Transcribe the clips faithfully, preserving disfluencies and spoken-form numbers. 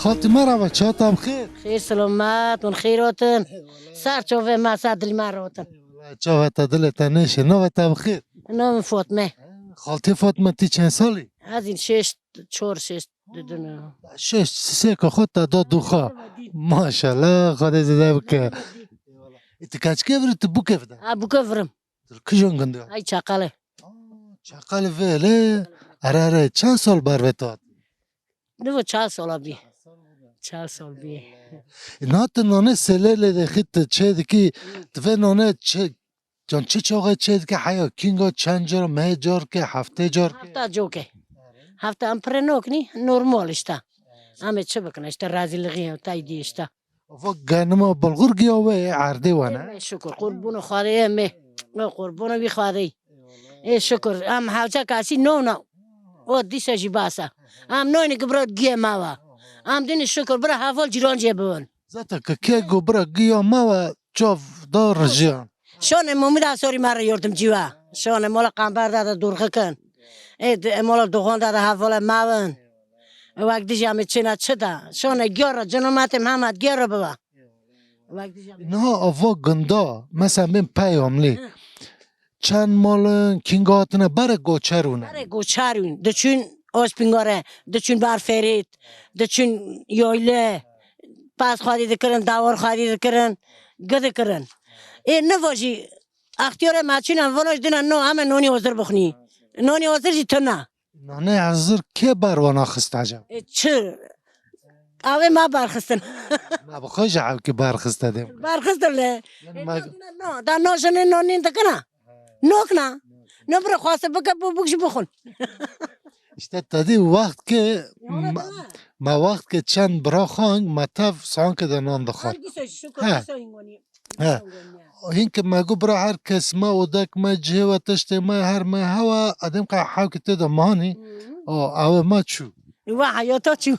Xaltî merhaba, çawa te bi xêr? Xêr selamet, hûn xêr hatin. Ser çavê me, ser dilê me re hatin. Çavê te dilê te nêşê, navê te bi xêr? Navê min Fatme. Xaltî Fatme, tî çend salî? Ez in şêşt çar, şêşt didin. Şêşt sêka xwe te da dû xwe. Maşallah, Xwedê zêde bike. E, tu keçikê vir î, tu bûkê vir î? Ha, bûkê vir im. Tu li kijan gundî? Ay Çaqalê. Aa, Çaqalê vê lê. Ere, ere, çend sal ber vê tu hatî? Nivo çar sala bî. Çar sal bî. E, na tu nanê sêlê lê dixî, tu çê dikî, tu vê nanê çi, can çi çaxê çê dikî heya kînga, çend car, mehê car ke, heftê car ke? Hefta coke. Hefta em pire noknî, normal işte. Em ê çi bikin işte, razîlixî ye, tay dî işte. Va genima bulgur giya we ê erdê we ne? Ê şukur, qurbûna Xwedê ye me. Ê qurbûna wî Xwedê. Ê şukur, em hewce kesî nona. O dîsa jî bas e. Em noyne ki bira giye me we. Em dînî şukur, bira heval cîran jê bibin. Zaten ki kê go bira giya me we çav da rijiyan. Şonê Momîda Sorî me re yordimcî we. Şonê mola Qamber de de durxikin. Ê, di-, ê mola Doxan de de hevala me win. Ê, wek dijî em ê çêna çi de. Şonê giya re, cinometê Mihemed giya re bibe. Wek dijî em ê Niha ava gunda, mesela bên peyamlî. Hı. Çend malin, kînga hatine, berê goçer wine? Berê goçer win. Diçûn Ospîngare, diçûn Bar Ferît, diçûn Yoyle. Pez xwedî dikirin, dawar xwedî dikirin, gi dikirin. Ê nivo jî extiyarê me çûne, vana jî dine no, em ê nonî hozir bixwînî. Nonî hozir jî tune. Nanê hezir kê ber wana xist eceb? Ê çi? Avê me berxistin. Me bi xwe jî hewkî berxiste dê. Berxistin lê. Yani Ê me no, no, da no jinê no nîn dikina. Nokna. No bira xwase bike bu bik jî bixwin. İşte tedî wext ke Ya, me, me wext ke çend bira xang me tev sanki de nan dixwar. Hangî se şukur He. Dîsa hîngonî. He. Hîn ki me got bira her kes me odek me cihê we tiştê me her me hewa edêm qe hewkî tê de manî. Hı hı. O, ew me çû. Wa heyata çû.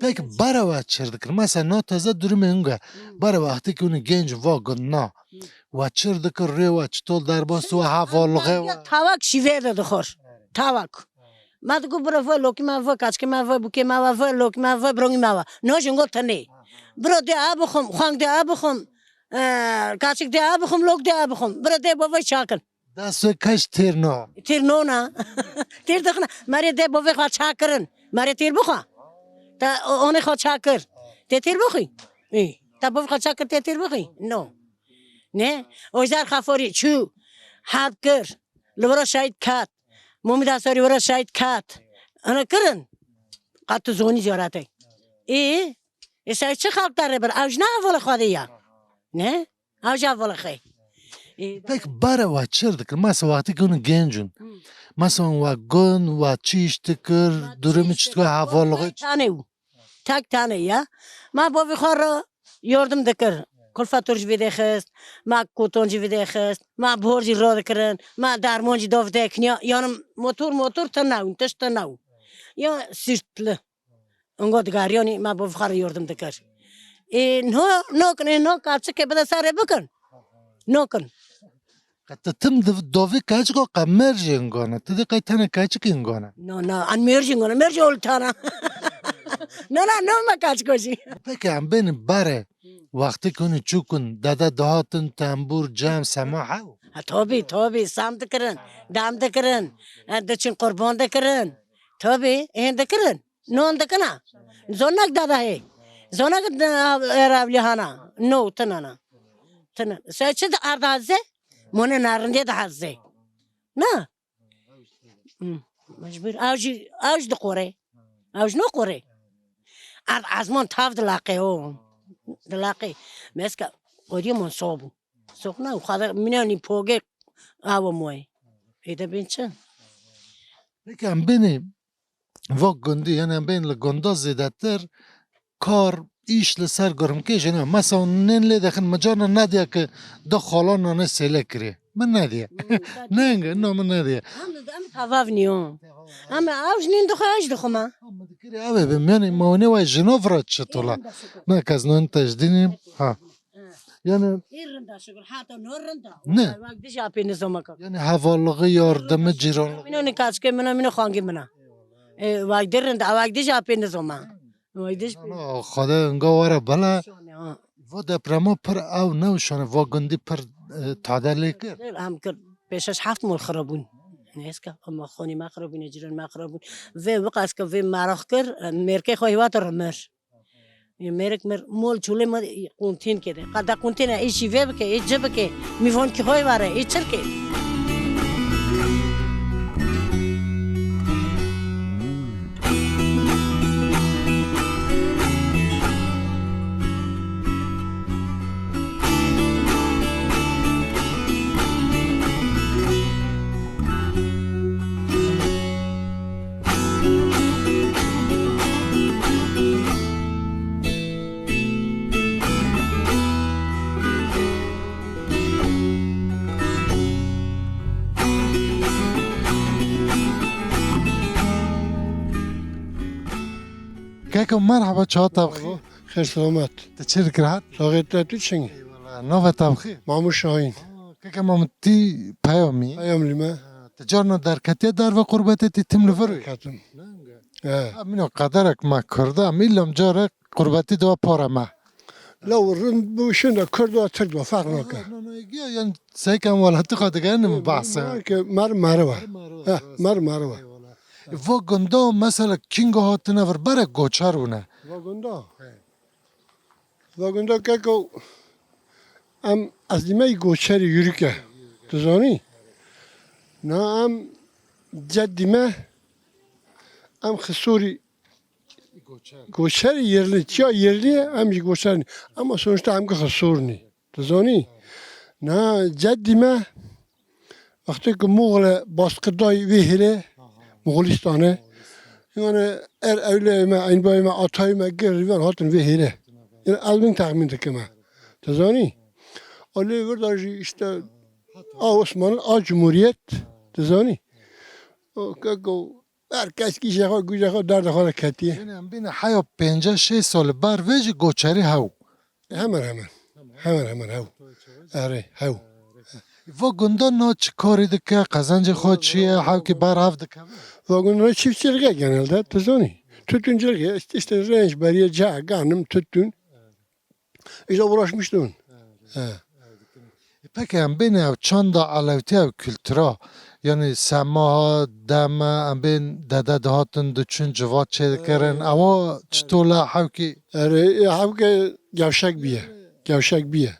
Peki bare we çir dikir. Mesela na teze durumê hûn ge. Hı. Bare wextê ki hûn genc va got na. Hı. We çir dikir rê we çitol derbas we hevalixê we. Tawak şîvê de dixwar. Tawak. Ma digo bira ve lokî me ve, kaçkê me ve, bûkê me ve, ve lokî me ve, birongî me ve. No jingo tenê. Bira dê a bixwim, xwang dê a bixwim. E, kaçik dê a bixwim, lok dê a bixwim. Bira dê bo ve çakin. Dest ve kaç têr no? Têr no na. Têr dixine. Merê dê bo ve xwa çakirin. Merê têr bixwa. Ta o-, onê xwa çakir. Tê têr bixwî? Ê. Ta bo ve xwa çakir tê têr bixwî? No. Ne? Ojdar Xaforî çû. Herb kir. Li wira şehîd ket. Momîda Sorî wira şehîd ket. Ana kirin. Qat tu zonî ziyaretê. Ê, ê şehîd çi xelk te rê bir? Ew ji ne hevalê Xwedê ya. Ne? Ew ji hevalê xwe. Ê, Pek bare we çir dikir. Masa wextê ki hûn genc in. Hı. Masa we gun, we çi iş dikir, durumî çi dikir, hevalixê çi? Tane û. Tek tane ya. Ma bavê xwe re yardim dikir. Kulfator jî vê dê xist, ma koton jî vê dê xist, ma bihor jî radikirin, ma derman jî dav dekiniya. Yani motor, motor tine û, tişt tine û. Ya sirtli. Ongo digariyanî ma bavê xwe re yardim dikir. Ê, no, no kin, ê, no kaçikê bide serê bikin. No kin. Qe tu tim div-, dovî keçiko qe merjê ingane. Tu dê qey tenê keçikê ingane. No, no, an merjê ingane, merjê oltana. No, no, no me keçiko jî. Peki em bên bare wextê ku hûn çûkun, dede dihatin, tembûr, cem, sema hew? Ha, tabii, tabii, sam dikirin, dam dikirin, e, diçin qurban dikirin. Tabii, ên dikirin. Non dikina. Zonak dada hê. Zonak eravlî hana. No, tinana. Tine. Se çi de arda ze? Mone narinde de hazze. Na. Hmm. Mecbur. Ew jî, ew jî diqore. Ew jî noqore. Erd azman tav dilaqe o. Dilaqe. Meska. Qodiye mon sobu. Soxna, xwada minanî poge. Awa moye. Êde bên çi? Peki em bênê va gundî, yani em bên li gunda zêdetir kar, îş li ser gurmkê jî ne. Mesela nên lê dexin, mi carna nediya ki du xalan nanê sêlê kirê. Min nediye. Nenge, no min nediye. Em, em tavav niyo. Em ew ji nîn dixwe, ez jî dixwim. Min dikirî ev ê bim, yanî ma hûnê we jino vira çi tola. Ne, kes non tejdînî, ha. Yani Hê rinda şükür, hata no rinda. Ne. Wek dij apê nizama kak. Yani hevallığı, yardımı, cîranlığı. Mino ne kaçke mina, mino xangi mina. E, wek de rinda, wek dij apê nizama. Wek dij pê. Ana, Xwedê inga were bela. Şone, ha. Va deprema pir ew ne şone, va gundî pir, e, tadel lê kir. Em kir, pêş şeş heft mol xirabûn. Neyse, ama xonî me xirabûn, cîran me xirabûn. Vê wiqas ke vê meraq kir, mêrkê xwe hîwat remir. Mêrik mir mol çûlê me quntîn kede. Qada quntîne ê şîvê bike, ê ci bike. Mîvonkî xwe ware, ê çirke. Keko, merhaba, çawa te bixîr? Xêr selamet. Tu çi dikir hat? Saxê te, tu çing? Eyvallah. Navê te bixîr? Mamû Şahîn. Aa, keke Mamû, tî peyamî? Peyamlî me. Ha, tu carna derketiye derve qurbetê, tî tim li vir wî? Derketim. He. Ha, mîna qederek me Kurda, em îlem carek qurbetî diwa para me. Law rind bi şunda Kurd wa Tirk wa ferq nake. Ha, no, no, giya, yan seyk em welatî xwe digerin min bahse. Ke mer merive. Mer merive, he, rast. Mer merive. Eyvallah. Va gunda mesela kinga hatine vir berek goçar bûne. Va gunda? He. Va gunda keko em ez dîme goçerî yürüke. Tu zanî? Na em ced dîme em xisûrî Goçer. Goçerî yerli, çiya yerli em jî goçer nî. Ama sonuçta em ki xisûr nî. Tu zanî? Na ced dîme wextê ku Moxle baskı day vê hêlê, Moxolistanê. Yani er ewleyê me, eynbayê me, atayê me gir rîvan hatin vê hêlê. Yani ez min texmîn dikime. Tu zanî? A lê vir de jî işte a Osmanlı, a Cumhuriyet. Tu zanî? O keko Her kes kîşe xwe, gûje xwe, derdê xwe re ketiye. Yanî em bîne heya pênceh şêst salî ber vê jî goçerî hew. Hemen hemen. Hemen hemen hew. Erê, hew. Va gunda na çi karî dike, qezencê xwe çi ye, hewkî ber hev dikeve? Va gunda çiftçilik genelde, tu zanî. Tütüncülük, işte, işte renç, beriye, ca, ganim, tütün. Îja uğraşmıştın. Evet, evet. He. E, peki em bêne ew çanda elewtiya ew kultura, yanî semaha, deme, em bên dede dihatin diçûn civat çêdikirin, ewa çito la hewkî? Erê, e, hewke gevşek biye. Gevşek biye.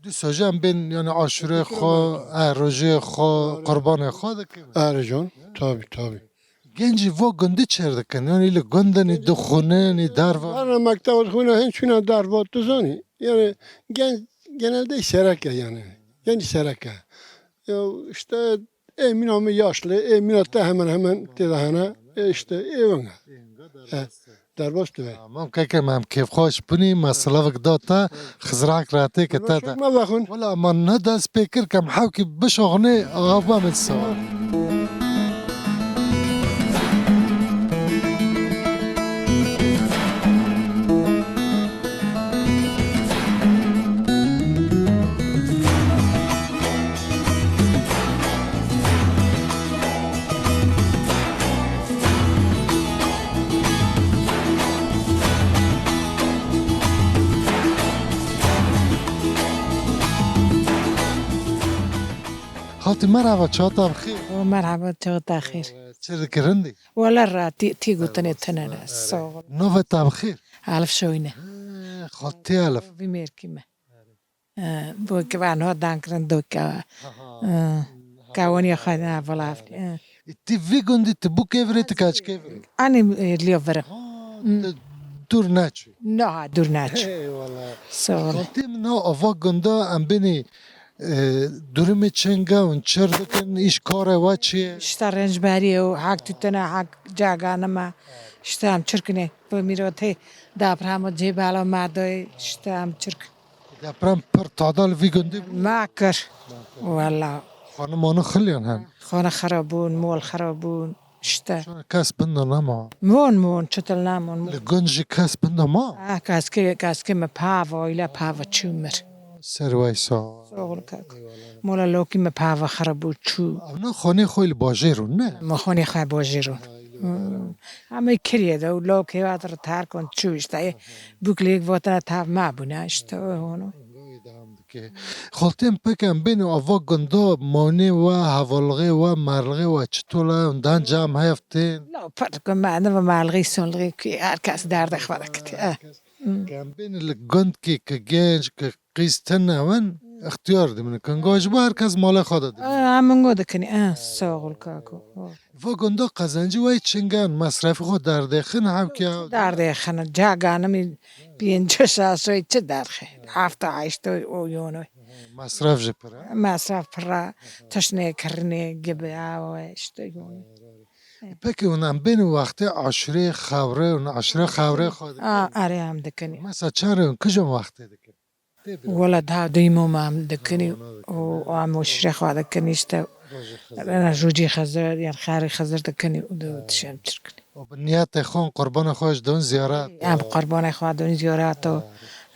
Dîsa jî em bên, yanî aşûrê xwe, e, rojê xwe, qurbanê xwe dikin. Erê can, tabii, tabii. Gencî vo gundî çêr dikin, yanî li gundinî dixwînin, î derve. Berna mekteba dixwîne, hin çûne derve, tu zanî. Yani genç genelde sereke yani. Genç sereke. Ya işte ê mîna min yaşlı, ê mîna te hemen hemen tê de hene. E işte ê wenge. E, derbas tu ve. Tamam keke, me em kêfxweş bûnî, me silavek da te, xizrak rahatê ke te de. Me vexwin. Wela me ne dest pê kir ke em hewkî bişoxinê, axa ba min sewar. Xaltî merhaba, çawa te bi xêr? O, merhaba, çawa te xêr? Çi dikî, rindî? Wele ra tî, tî gotinê tune ne. Sağ ol. Navê te bi xêr? Elif Şewîne. He, xaltî Elif. Vî mêrkî me. Ee, bu ki ben ho dan kirin doka. Ee, kawaniya xwe ne belav. Ee. E, ti vî gundî, ti bu kevirê, ti kaç kevirê? Ani, e, liya vira. Ha, tu dûr naçî. No, ha, dûr naçî. Eyvallah. Sağ ol. Xaltî min, ava gunda em bênî, e, durumê çenga hûn çir dikin, îş karê we çi ye? İşte rençberî û hak tütüne, hak caganime. İşte em çirkine. Bu mirotê deprema cê bela me doy, işte em çirk. Deprem pir tada li vî gundî bû? Me kir. Wela. Xanimana xiliyan hen. Xana xera bûn, mol xera bûn. İşte. Kes bin de nema. Mon, mon, çitil namon. Li gund jî kes bin de ma? Ah, keske, keske me pava, ile pava çû mir. Ser wey sa. Soğul kak. Mola lokî me pava xera bû çû. Ew ne xonê xwe li bajêr û ne? Me xonê xwe bajêr û. Hmm. Ama kiriye de, lokê hat re terk kon çû işte. Bûk lêk votana tav ma bûne işte, o hono. Xaltê min, peke em bên ava gunda, mawnê we, hevalixê we, merlixê we çitol e? Hûn dan cem hev tên? La, pir ku me ne ve merlixî, sonlixî ku her kes derdê xwe dikit. Eh. Ke em bên li gund ki, ki genc, ki qîz tune wen, ixtiyar dimînin. Kinga ji bo her kes malê xwe de dimînin. Eh, em ngo dikin. Eh, sağ ol kako. Va gunda qezencî wey çing e, mesrefê xwe derdêxin, hewke. Derdêxin, ca ganimî pêncî şaş oy çi derxe? Hefta heşt oy o yono. Mesref jî pir e. Mesref pir e, tiştê kirinê, gibi awe, işte yono. Peki hûn em bên wextê aşirê xewre, hûn aşire xewre xwe dikin? A, erê, em dikin. Mesela çare hûn kijan wextê dikin? Wela daha duymo ma em dikinî û em û şirê xwe dikinî işte. Rojî Xizir, yan xerî Xizir dikinî û de tişem çirkinî. Û bi niyetê xwe, qurbanê xwe ji dewin ziyaret. Em qurbanê xwe dewin ziyaret û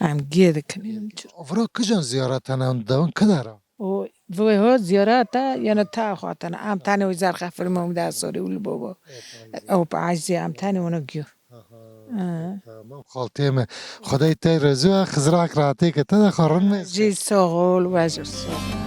em gê dikinî. Vira kijan ziyaret hene hûn dewin kidera? Û vê ho ziyaret e, yani ta xwe tene. Em tenê wî zerxe filmo da sorî û li bobo. Ew bi eczî em tenê wina giyo. Aha. Tamam, xaltê me. Xwedayê te razî be, Xizrak rahatê ke te de xwe rin me. Jî sağ ol, we jî sağ ol.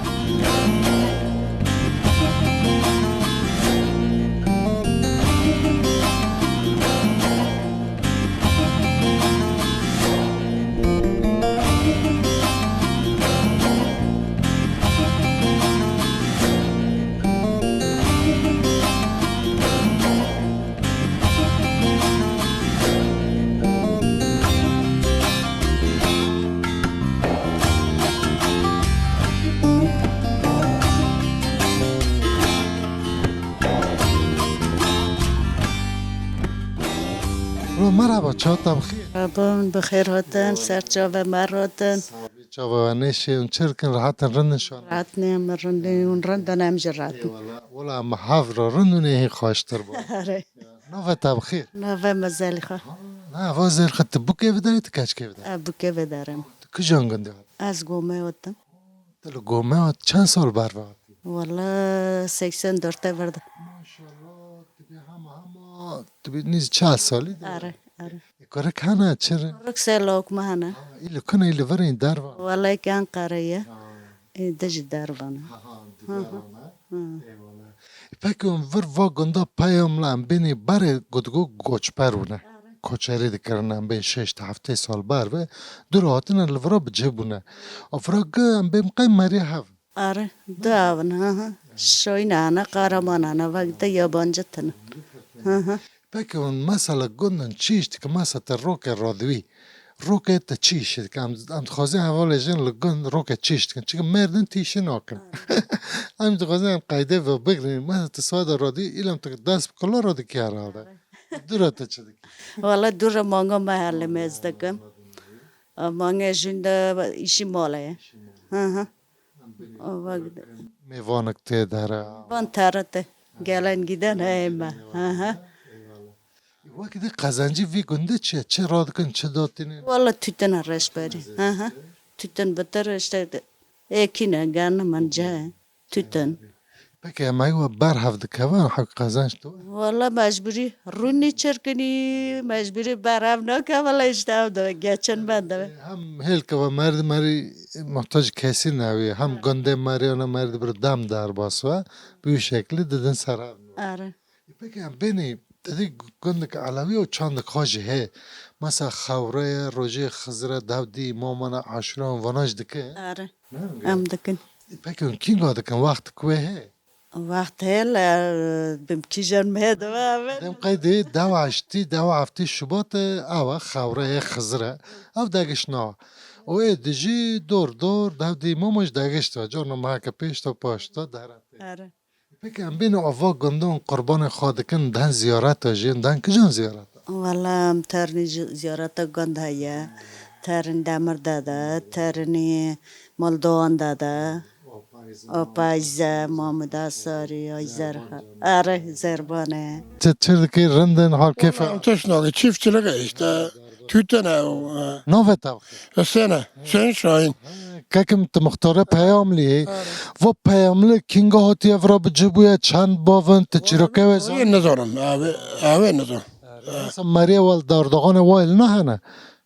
Merhaba, çawa te bi xêr? Merhaba, bi xêr hatin, ser çava me hatin. Çava we nêşê, hûn çi dikin, rehat in, rind in şan? Rehat ne, em rind in, hûn rind in, em jî rehat in. Eyvallah. Wela em hev re rind in, ê hîn xweştir bo. Erê. Navê te bi xêr? Navê me Zelîxa. Ha, nava Zelîxa, tu bûkê vidarî, tu keçikê vidarî? Ez bûkê vidarim. Tu kijan gundê hatî? Ez Gomê hatim. Tu li Gomê hat, çend sal berve hatî? Wela seksen dört e vir de. Maşallah, tu bî hema hema, tu bî nîz çar salî de. Erê, erê. Kurik hene, çi re? Kurik sê lawik me hene. Ha, î li ku ne, î li vir in, derve? Wela êk Enqere ye. Ha. Ê di jî derve ne. Ha, ha, di derve ne. Ha. Eyvallah. Peki hûn vir va gunda peyam la em bênî berê gotgo koçber bûne. Koçerî dikirin, em bên şeş heftê sal berve. Dûr hatine li vira bi cih bûne. Afra gi em bên qey merî hev. Are, du avin, ha, ha. Şoyne ana, Kahraman ana, vak de yabancı tine. Ha, ha. Peki hûn mesela gundin çi iş dikin? Mesela te roke radwî. Roke te çi işê dikin? Em, em dixwazin hevalê jin li gund roke çi iş dikin? Çünkü merdin tîşî nakin. Em dixwazin em qeyde ve bigrin. Mesela te swada radwî, îlem te dest bi kula radikî herhalde. Dûra te çi dikî? Wala dûra manga me hele mez dikim. Manga jin de işî mala ye. Hı hı. Mêvanik tê dere. Van terete. Gelen giden heye me. Hı hı. Eyvallah. Wekî de qezencî vî gundê çi ye? Çi radikin, çi datînin? Wala tütüne reşberî. Hı hı. Tütün bitir işte de. Ekine, ganimence. Tütün. Peki em ey we berhev dikeve, hewk qezenc tu? Wala mecburî. Rûnî çirkinî, mecburî berhev nakeve, wala işte ev de geçin ben de. Hem hêlkeva merdi merî muhtac kesî newî, hem gundê merî, ona merdi bir dam derbas ve, bu şekli didin ser hev. Are. Peki em bênî, te dî gundek Elewî û çandek xwe jî heye. Mesela xewre ye, rojê Xizir e, dewdî, mamana, aşura û vana jî dike? Are. Ne? Em dikin. Peki hûn kînga dikin, wext ku heye? Wext heye le, bim kîjan me dibe. Dem qeydê dewa heştî, dewa heftê Şubat e, ew e, xewre ye, Xizir e. Ew degişt na. Û ê dijî dor dor, dewdî, mama jî degişt ve. Carna meheke pêş de, paş de, derete. Are. Peki em bêne ava gundon qurbanê xwe dikin, den ziyareta jî, den kijan ziyareta? Wala em ternî ji-, ziyareta gund heye, terin Demirdede, terinî Moldowan de de. O payze, Mamuda Sarî, ay zerha. Erê, zerbane. Ti çir dikî, rindin, hal kêfe? Em tişt nake, çiftçilik e işte. Tütün e. Navê te? Hüseyne, Hüseyin Şahin. Kekim, tu muxtare Peyamlî. Vo Peyamli kinga hatiye vira bi ci bûye, çend bavin, tu çîroke wê zan? Wê nizanim, ev ê nizanim. Mesela meriye wel dardoxane wayl nahene?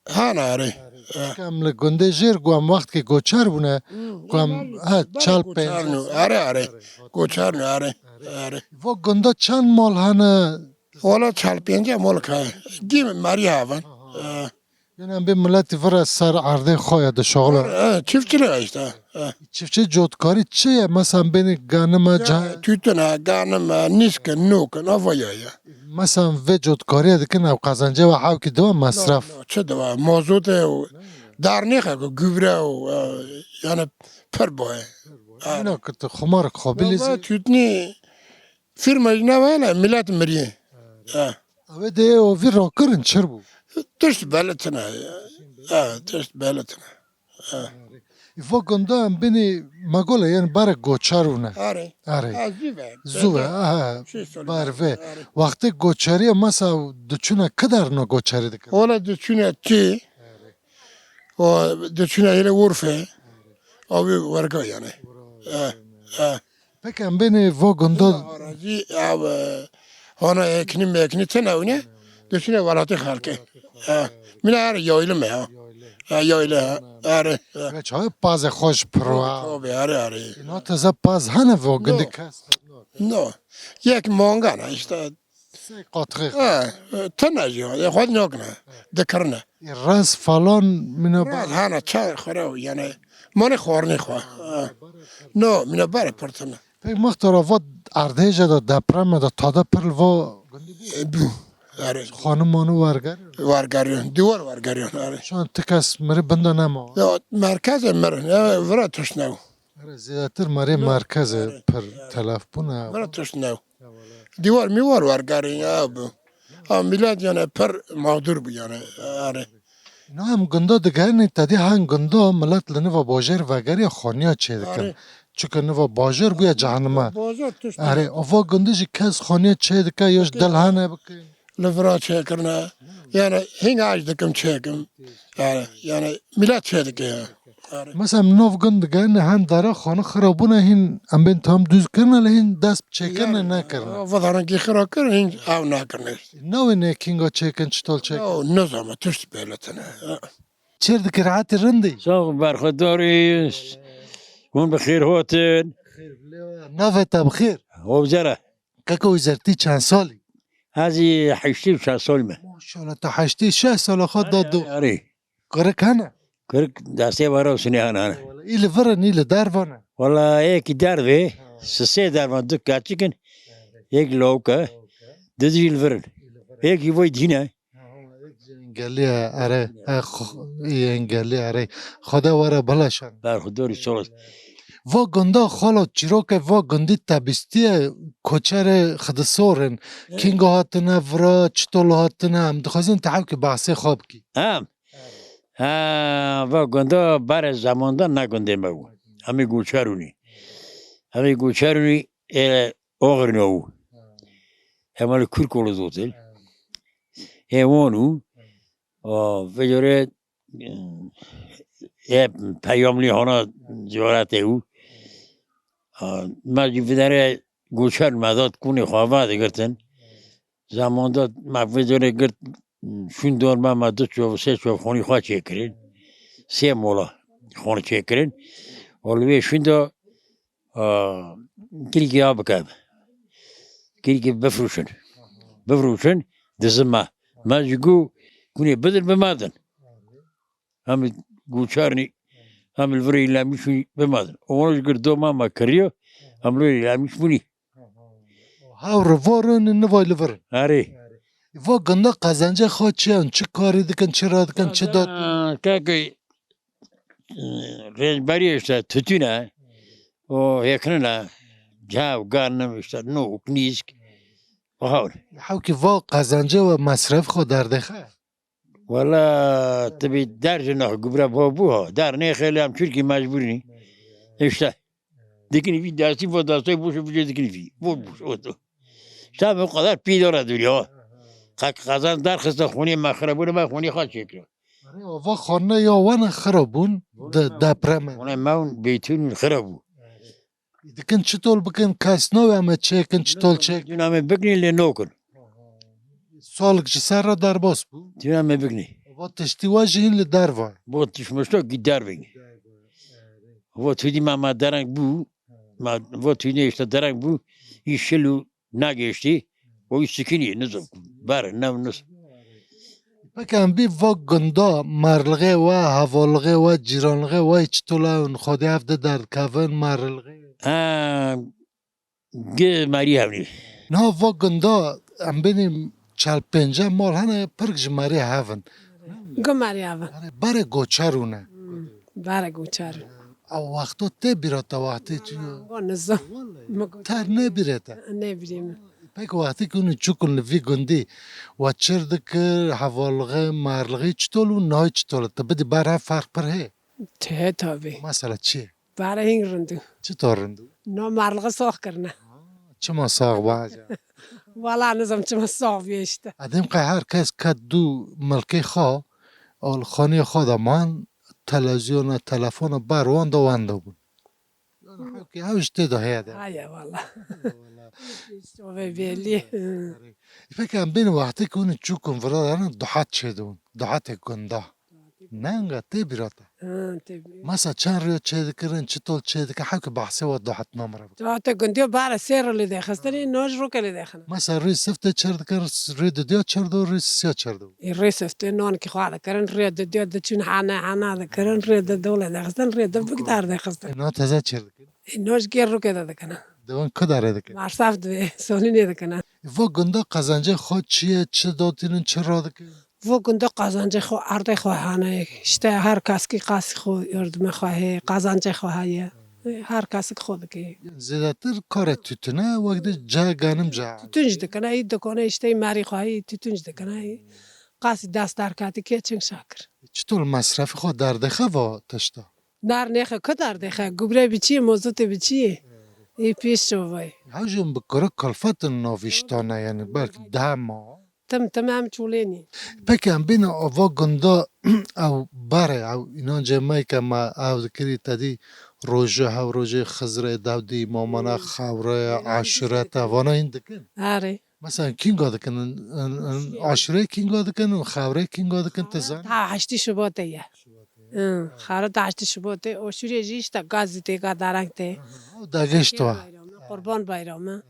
Hana erê. Em li gundê jêr ku em wextkê goçer bûne, ku em he çel pênc. Erê erê. Goçer ne erê. Erê. Vo gunda çend mal hene? Wala çel pênc mal ka. Gî meriye hevan. Yanî em bê miletî vira ser erdê xwe ya dişoxile. Çiftçilik işte. Çiftçi cotkarî çi ye? Mesela em bênî ganime ca. Tütüne, ganime, nîskin, nûkin, avaya ye. Mesela vê cotkariyê dikin ew qezencê we hewkî diwa mesref. No, no, çi diwa? Mazot e û dar nêxe ku gübre û e, yani pir boye. Nîna ku tu xumarek xwe bilîzî. Tütünî firma jî ne wele millet miriye. Ha. Ew ê dê o vî rakirin çir bû. Tişt belitine. Ha, tişt belitine. Va gunda em binî megole yên barek goçar û ne. Arê. Arê. Ha, zû ve. Zû ve, aha. Bar ve. Wextê goçeriye masa diçûne kidar no goçerî dikir? Ola diçûne çi? O diçûne hele Urfe. Abi werga yani. Eh, eh. Peki em bênê vo gunda. Arazî ev hana eknî meknî tine wine. Dişine welatê xelkê. Mina her yaylı me ha. Ha yaylı ha. Her. Ve çay pazê xweş pirwa. Tabii her her. No teze paz hene vo gindi kes. No. Yek mangana işte. Sey qatrix. Ha, tine jî ya xwed nakine. Dikirine. Ras falan mina ba. Hana çay xwere yani. Mane xwarnê xwe. No, mina bare pirtine. Pek muxtara va erdhêje de depreme de tada pir li va gundî bû. E, bû. Erê. Xanim manu werger. Wergeriyon. Diwar wergeriyon. Erê. Şan ti kes miri binda nema. Ya merkezê mirin. Ya vira tişt new. Erê zêdetir merê merkezê pir telef bûne. Vira tişt new. Diwar mîwar wergeriyon ya bû. Ha milet yani pir mağdur bû yani. Erê. Niha em gunda digerînî, tedî heng gunda milet li niva bajêr vegeriya xaniya çêdikin. Çunke niva bajêr bûye cehenime. Erê, ava gundî jî kes xaniya çêdike ya ji dil hene bike. Li vira çêkirine. Yani hîn aç dikim çêkim. Yani, yani milet çêdike ya. Mesela em nav gund digerînî, hin dara xani xira bûne, hîn em bên tam dûz kirine, lê hîn dest bi çêkirine nekirine. Ava daran kî xira kirin, hîn ew nekirine. Navê nê kinga çêkin, çitol çêkin? Ew nizama tişt bêletine. Çêr dikir, hatî rindî? Sax berxwedarî, hûn bi xêr hatin. Navê te bi xêr? Hozere. Keko Hozere, tî çend salî? Ez ê heştê û şeş salî me. Maşallah, te heştê şeş sala xwe da do. Arê. Kirik hene? Kirik destê we re û sinê hene hene. Î li vir in, î li derve ne? Wela yekî derve, sisê dervan du keçik in. Yek lawik e. Du jî li vir in. Yekî vay dî ne. Gelî ere, e, xo-, yên gelî ere. Xweda were bileşan. Berxudorî soz. Va gunda xala çîroke va gundî te bîstiye, koçerê xidisor in. Kinga hatine vira, çitol hatine, em dixwazin te hewkî behsê xwe bikî. Em. Ha, va gunda bare zamanda ne gundê me bû. Em ê goçer ûnî. Em ê goçer ûnî, ê oxirî ne bû. Em li Kurkolu zotin. Ê wan û, a, vê cure, e, peyamlî hana ziyaretê û, a, me jî vê derê goçer me dat kunê xwe vedigirtin. Zamanda me vê cure girt, şûn dor me, me du çov, sê çov xonî xwe çêkirin. Sê mola xonî çêkirin. Û li wê şûn de, a, kirîkî ya bike. Kirîkî bifrûşin. Bifrûşin, dizin me. Me jî got, kunê bidin, bi me din. Em ê goçer nî, em li virê îlemî şûn, bi me din. Û wan jî girt doma me kiriye, em li virê îlemî şûnî. Hew rivarin niva li vir in. Erê. Va gunda qezencê xwe çi ye? Çi karî dikin, çi radikin, çi dat? Kekê, rênberî işte tütün e. O hêkirin e. Cav, ganim işte, nok, nîsk. O hewl. Hewkî va qezencê we mesref xwe derdêxe? Wela tibî der ji nexwe, gubra bo bû ha. Der nêxê lê em Tirkî mecbûr nî. İşte. Dikinî vî destî, vo destê boş û vî dikini vî. Boş boş, o to. Şta o kadar pî dora dûrî, ha. Qek qazan derxiste xûnê me xirabûne, me xûnê xwe çêkira. Erê, ava xane ya wan xirabûn di depremê. Xûnê me ûn bêtîn ûn xirabû. Dikin çitol bikin, kes nayê em ê çêkin, çitol çêk. Dûna me bikinî lê nokin. Salek ji ser re derbas bû. Dûna me bikinî. Va tiştî we jî hîn li derve. Bo tişmişto gî dervin. Vo tu dî me, me dereng bû. Me vo tu dî işte dereng bû. Î şil û negeştî. O î sikinî nizam. Ber, ne niz. Peki em bî va gunda merlixê we, hevalixê we, cîranlixê we çitol e hûn xwedî hev de derdikevin merlixê? Em, gi merî hevnî. Niha va gunda em bênî çel pênce mal hene, pirk ji merî hev in. Gi merî hev in. Yanî berê goçer hûn e. Hmm, berê goçer. Ew wexto tê bîra te wextê çi yo? Wan nizam. Wallahî. Ter nebîre te? Nebîrî min. Peki wextê ku hûn çûkun li vî gundî, we çir dikir, hevalixê, merlixî çitol û nayê çitol e? Tu bidî ber hev ferq pir hê? Tê tabî. Mesela çi? Bare hîn rind û. Çi to rind û? No merlixî sox kirine. Çima sax ba ca? Wala nizam çima sax bî işte. Edêm qey her kes ket dû milkê xwe, ol xaniyê xwe de man, televizyona, telefona ber wan de wenda bûn. Yani hewkê hew ji tê de heye de. Haya wala. Wala. Şovê belî. Peki em bên wextê ku hûn çûkun vira, yani duhat çêdibûn. Duhatê gunda. Nenga tê bîra te. Ha, tê bîra. Masa çend rûya çêdikirin, çitol çêdikin, hewkê behsê we duhat namre bikin. Duhatê gundiyo bare sê rû lê dexistin, noj rûke lê dexin. Masa rûyê siftê çêdikin, rûyê didiya çêdikin, rûyê sisiya çêdikin. Ê rûyê siftê non ki xwe dikirin, rûyê didiya diçûn hane, hana dikirin, rûyê didiyo lê dexistin, rûyê di bik dar dexistin. Ê no teze çêdikin. Ê noj gê rûke de dikine. Di wan ku darê dikin? Marsaf divê, solînê dikine. Ê vo gunda qezencê xwe çi ye, çi dotînin, çi radikin? Vo gunda qazancê xwe, erdê xwe hane. İşte her kes ki qasî xwe, yordumê xwe heye, qazancê xwe heye. Her kesik xwe dike. Zêdetir karê tütüne, wek de ca ganim ca. Tütün jî dikine, î dikone işte merî xwe, î tütün jî dikine. Qasî dest derketî ke çing şakir. Çitor mesrefê xwe derdexe va tişta? Dar nêxe, ku dar dêxe? Gubre bi çi ye, mozotê bi çi ye? Ê pêş şovay. Hewcin bi kuru kulfetin navîştane, yani belkî dema. Tim tim em çûlênî. Peki em bîne ava gunda ew bare, ew înancê me ke me ew dikirî tedî roje, hew rojê Xizirê, dew dî, mamana, xewre, aşirete, vana hîn dikin? Erê. Mesela kînga dikin, in, in, in, aşirê kînga dikin, in, xewre kînga dikin, te zan? Ta heştî Şubatê ye. Hı, xare da heştî Şubatê, o şûrê jî işte gazî tê, ga dereng tê. Ew dagişt wa. Bayramı, Qurban Bayramı.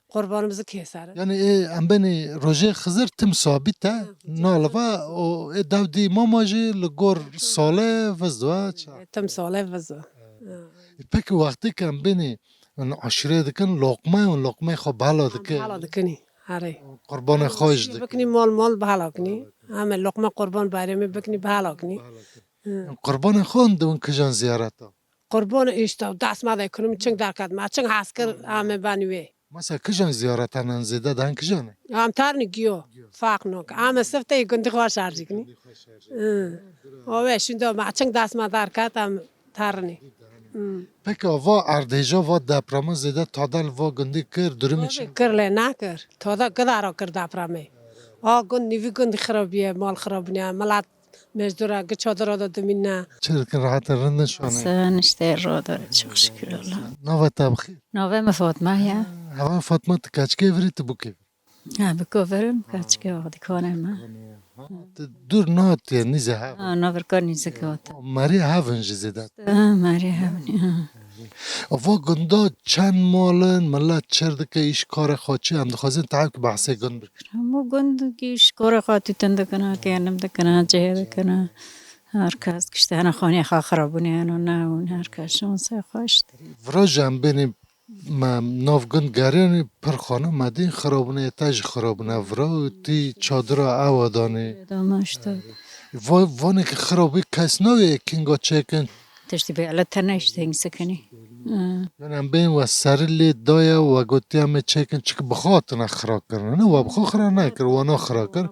Qurbanımızı keser. Yani ê, em benê rojê Xizir tim sabit e, naliva o ê dew dî mama jî li gor sale viz wa ça. Tim sale viz wa. Hı. Peki wextê ke em benê in aşirê dikin, loqme û loqmeyê xwe bala dikin. Bala dikinî, herê. Qurbanê xwe jî dikin. Bikinî mol mol bala kinî. Em ê loqma Qurban Bayramı bikinî bala kinî. Hı. Qurbanê xwe hûn dibin kijan ziyareta? Qurban işte dest me de kinim çing derket me, çing hez kir, em ê ben wê. Mesela kijan ziyareta nan zêde dan kijan e? Em tarnî giyo, faq nok. Em ê sifte gundî xwe şarjî kinî. Hı. O ve şûnde me çing dest me derket em tarnî. Hı. Peki va erdhêja va deprema zêde tada li va gundî kir, durumî çi? Kir lê nakir. Tada kidara kir depremê. A gund nîvî gundî xirabiye, mal xirabiniye, milet Mecdura gi çadira de dimîne. Çi dikin, rehet in, rind in, şan in? Sen işte roda, çok şükür Allah. Nava te bi xêr? Navê me Fatma ye. Heval Fatma, tu keçikê virî, tu bûkê vir? Ha, bûko vir im, keçikê wa dikane me. Tu dûr nehatiye nîze hev? Ha, navirka nîze kewata. Merî hev in jî zêde. Ha, merî hev in, ha. Va gunda çend mal in, milet çir dike, îş karê xwe çi, em dixwazin te hevkî behsê gund bikin. Hemû gund kî ji karê xwe tîtin dikine, kênim dikine, cihê dikine. Her kes işte hene xaniyê xwe xirabûnê hene, ne hûn her kes şansê xwe işte. Vira jî em bênî me nav gund geriyanî pir xane me dîn xirabûne, te jî xirabûne vira û tî çadira ewa danî. Dama işte. Va-, vanê ki xirabî kes nayê kînga çêkin. Tiştî bê ele te ne işte hingse kenî. Ha. Yani em bên we serî lê daye, we gotiye me çêkin, çiki bi xwe hatine xira kirine. Ne, we bi xwe xira nekir, we na xira kir.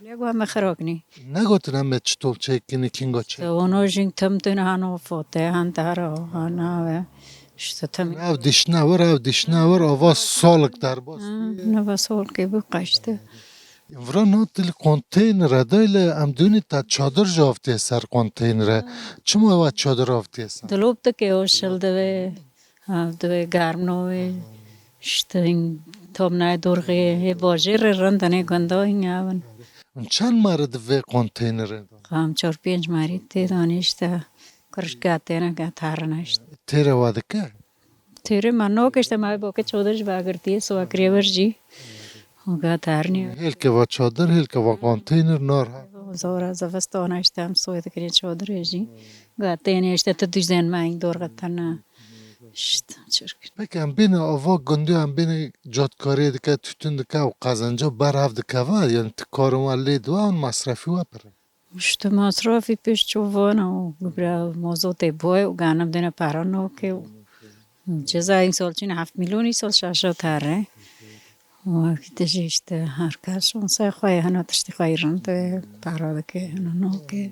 Lê we me xira kinî. Negotin em ê çitol çêkinî, kînga çêkin. Te wano jîn tim tune hano fote, han te hera, han ave. İşte tam. Ev dişne wir, ev dişne wir, ava solik derbas. Ha, nava solikê bû qaçtı. Vira na til konteynere de le em dûnî te çadir jî avtiye ser konteynere. Çima we çadir avtiye ser? Dilop dike o şil divê, av divê germ navê. İşte tomnay dorxê, hê bajêr re rindinê gunda hîn avin. Çend mare di vê konteynerê de? Xam çar pênc marî tê danî işte. Kirişka têne ke tarine işte. Têre wa dike? Têre me noke işte me bo ke çadir ji vagirtiye, sowa kirê wir jî. Oga tarniye. Hêlke va çadir, hêlke va konteyner nar ha. Zora zivistana işte em soy dikirê çadirê jî. Ga têne işte tu düzen me ing dorxetana. İşte çirkin. Peki em bêne ava gundê em bêne cotkarê dike, tütün dike û qazanca ber hev dikeve, yani tu karin wa lê diwa û masrefî wa pir e. İşte masrafî pêş çovana û bira mozotê boy û ganim dêne para noke û ceza îsal çin heft milyon îsal şaşa tare. Û tijî işte her kes şansa xwe ye, hena tiştî xwe rind e, para dike, hena noke.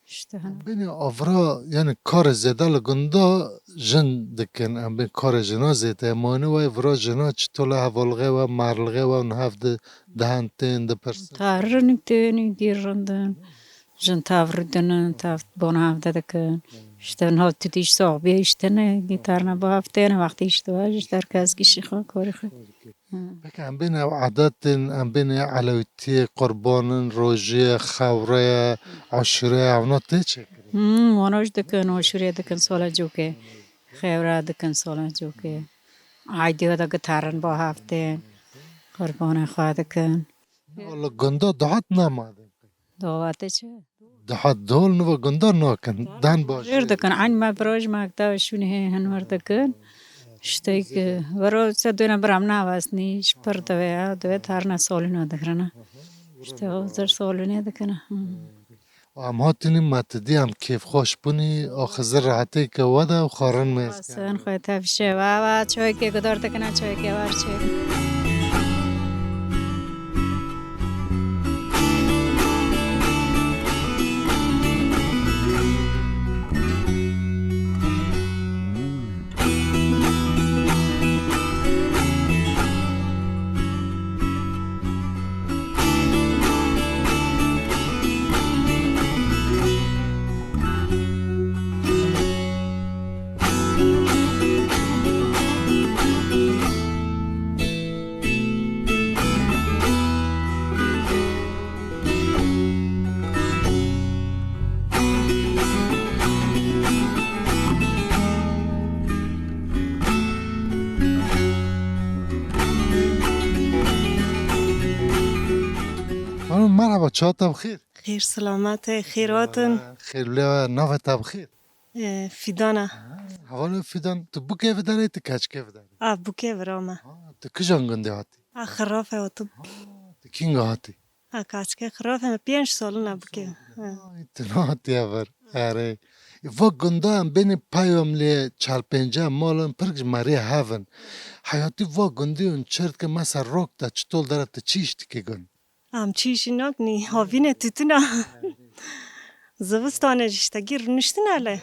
İşte hena. Bêne avra, yani karê zêde li gunda jin dikin, em bên karê jina zêde. Mane wê vira jina çito li hevalixê we, merlixê we û niha hev di, dihen tên, dipirsin? Tarin tên, gîr rindin. Jin tav ridinin, tav bona hev de dikin. İşte niha tu dîş sax bê, işte ne, gî tarine ba hev tên, wextî işte, işte her kes gişî xwe, karê xwe. Peki em bên ev edet tên, em bên elewîtiyê, qurbanin, rojiyê, xewreyê, aşureyê, evna tê çêkirin? Hmm, wana jî dikin, aşurê dikin sala cokê. Xewra dikin sala cokê. Aydiya de gitarin ba hev tên. Qurbanê xwe dikin. Wala gunda dihat namade. Dawate çi? Dihat dol niva gunda nakin. Dan baş. Jêr dikin. An me biroj me da şûnê hê hin wir dikin. İşte ki, vero se döne biram navasni, ji pir deve ya, deve tarna soluna dikrina. İşte o zer solune dikina. Hmm. Em hatinî me ti dî em kêfxweş bûnî, a Xizir rehetê ke we de û xwarin mêz ke. Sen xwe tev şeva, va çoyke gudar dikina, çoyke var çê. Hanım, merhaba, çawa te bi xêr? Xêr, selamet e, xêr hatin. Xêr, lê navê te bi xêr? E, Fîdan e. Ha, hevalê Fîdan, tu bûkê vidarê, tu keçikê vidarê? A, bûkê vira me. Ha, tu kijan gundê hatî? A, Xirafê hatî. Ha, tu kînga hatî? A, kaçikê Xirafê me, pênc salin e bûkê. Ha. Ay, tu nehatiye vir. Erê. Va gunda em bênî peyam lê çar pênce malin pir ji me rê hev in. Heyatî va gundî hûn çir dike, mesela rok de çitol dere, tu çi îş dikî gund? Em çi îşî nakinî, havîne tituna. Zivistan e işte, gî rûniştine le.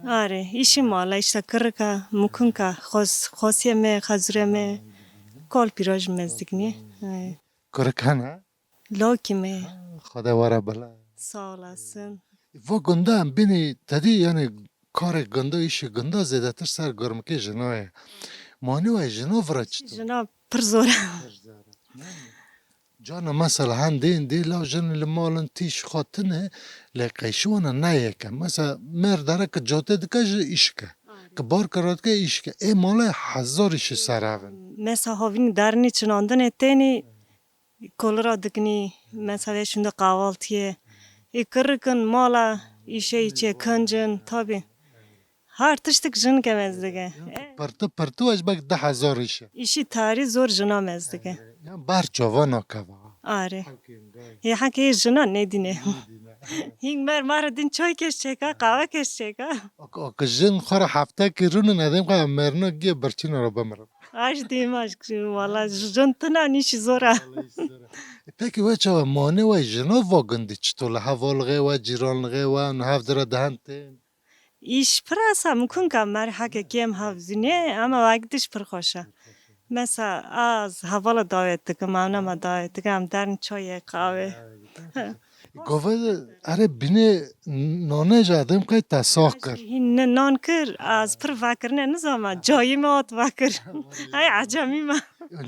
Arê, îşî mala, işte kirika, mukunka, xos-, xosiyê me, xezurê me, kol pîroj mezdik nî. Ay. Kurik hene? Lokî me. Xwedê were bila. Sağ olasın. Va gunda em bênî tedî, yani karê gunda, îşê gunda zêdetir ser gurmikê jina ye. Manê we jina vira çi? Jina pir zor e. Cana mesela hendên dê law jin li malin tîş xwe tine, lê qeyşi wana ne yek e. Mesela mêr dere ki cotê dike ji îşke. Ki bar kira dike îşke. Ê malê hezar îşî ser hev in. Mesela havînî derinî çinandinê tênî kolira diknî, mesela şûnde kahvaltiyê. Ê kirikin mala îşê îçê kincin, tabi. Her tiştik jin ke mez dike. Pirtu pirtu ez bek du hezar îşe. Îşî tarî zor jina mez dike. Yan ber çava nakeva. Are. Hê hekê jina nedîne. Hîng mer mara din çay keş çeka, qahwe keş çeka. Ak, ak jin xwe re heftekî rûnin edêm xwe merina gê birçîna re bimirin. Aş dîm aş wala jin tina nîşî zor e. Peki we çawa mane we jina va gundî çito li hevalixê we, cîranlixê we, niha hev dire dihentên? Îş pir asa, mumkin ka mer heke kêm hav zînê, ama wek diş pir xweş e. Mesela az hevala davet dikim, evna me davet dikim, em derin çayê, qahwe. Gove, erê, binê nane jî edem qey te sax kir. Hîn ne nan kir, az pir vekirine nizama, cayî me hat vekir. Ay ecemî me.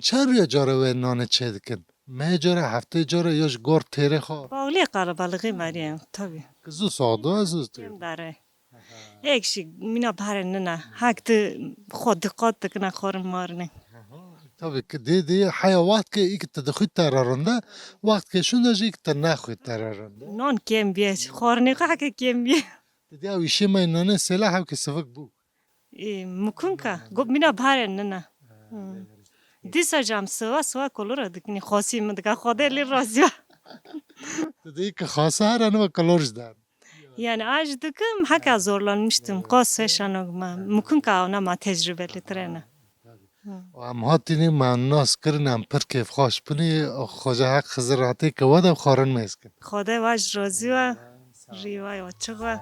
Çend rûye care wê nane çê dikin? Mehê care, heftê care ya ji gor têrê xwe? Bağlı kalabalığı meriyem, tabii. Ki zû sax do, ez zû tê. Kêm dare. Ek şey, mina bare nina. Hak de xwe diqat dikine, xwarin marine. Tabii ki dê dê heya wext ke î ki te dixwî te re rinde, wext ke şûnde jî î ki te nexwî te re rinde. Nan kêm biye, xwarinê xwe heke kêm biye. Te diya wî şê me nane sêla hev ke sivik bû. E, mumkin ka, got mina bare nina. Dîsa cam siva, siva kolora dikini, xwasî min dika, Xwedê lê razî ba. Te dê ki xasa her aniva kolor ji der. Yani aj dikim, heka zorlanmıştım, qas seşanok ma. Mumkin ka ona ma tecrübeli trene. Em hatînî me nas kirin, em pir kêfxweş binî, xweca heq Xizir hatê ke we de xwarin mêz kin. Xwedê vaj razî ba, rîvay açıq ba.